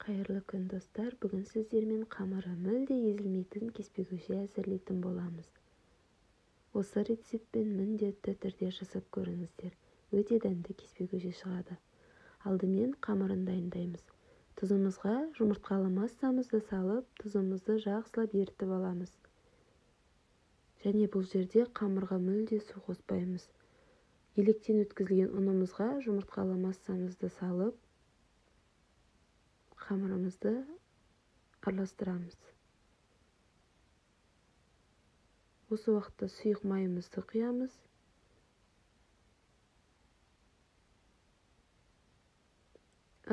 Қайырлы күн, достар! Бүгін сіздермен қамыры мүлде езілмейтін кеспе көже әзірлейтін боламыз. Осы рецептпен міндетті түрде жасап көріңіздер. Өте дәмді кеспе көже шығады. Алдымен қамырын дайындаймыз. Тұзымызға жұмыртқалы массамызды салып, тұзымызды жақсылап ерітіп аламыз. Және бұл жерде қамырға мүлде су қоспаймыз. Електен өткізілген ұнымызға жұмыртқалы массамызды салып, қамырымызды араластырамыз. Осы уақытта сұйық майымызды құямыз.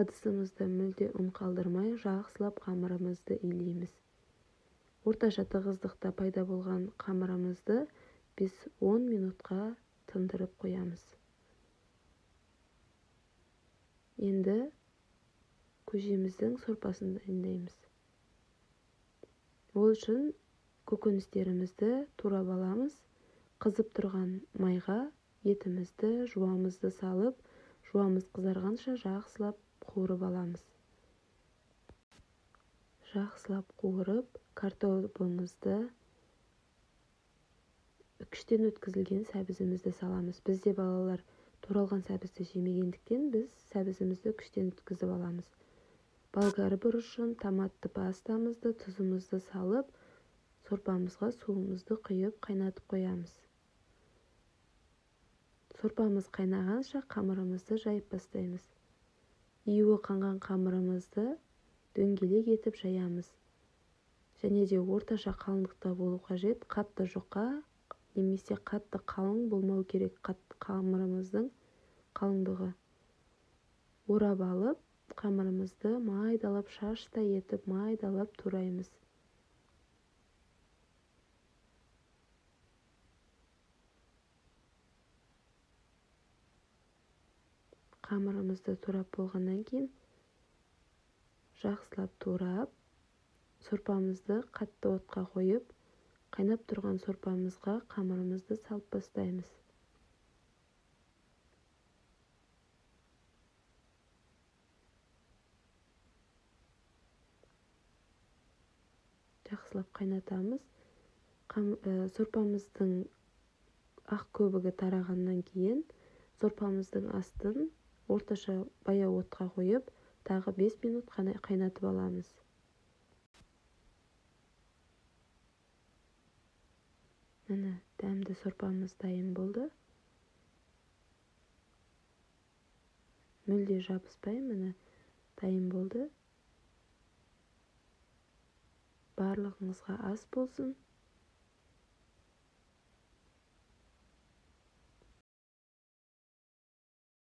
Ыдысымызда мүлде ұн қалдырмай, жақсылап қамырымызды илейміз. Орташа тығыздықта пайда болған қамырымызды 5-10 минутқа тындырып қоямыз. Енді көжеміздің сорпасын дайындаймыз. Ол үшін көкөністерімізді турап аламыз. Қызып тұрған майға етімізді, жуамызды салып, жуамыз қызарғанша жақсылап қуырып аламыз. Жақсылап қуырып, картобымызды, күштен өткізілген сәбізімізді саламыз. Бізде балалар туралған сәбізді жемегендіктен, біз сәбізімізді күштен өткізіп аламыз. Болгар бұрышын, томатты пастамызды, тұзымызды салып, сорпамызға суымызды құйып қайнатып қоямыз. Сорпамыз қайнағанша қамырымызды жайып бастаймыз. Июі қанған қамырымызды дөңгелек етіп жаямыз. Және де орташа қалыңдықта болу қажет, қатты жұқа немесе қатты қалың болмау керек қамырымыздың қалыңдығы. Орап алып, қамырымызды майдалап, шаштай етіп майдалап тураймыз. Қамырымызды турап болғаннан кейін жақсылап турап, сорпамызды қатты отқа қойып, қайнап тұрған сорпамызға қамырымызды салып бастаймыз. Жақсылап қайнатамыз. Сорпамыздың ақ көбігі тарағаннан кейін сорпамыздың астын орташа баяу отқа қойып, тағы 5 минут қайнатып аламыз. Міне, дәмді сорпамыз дайын болды. Мүлде жабыспай, міне, дайын болды. Барлығыңызға ас болсын.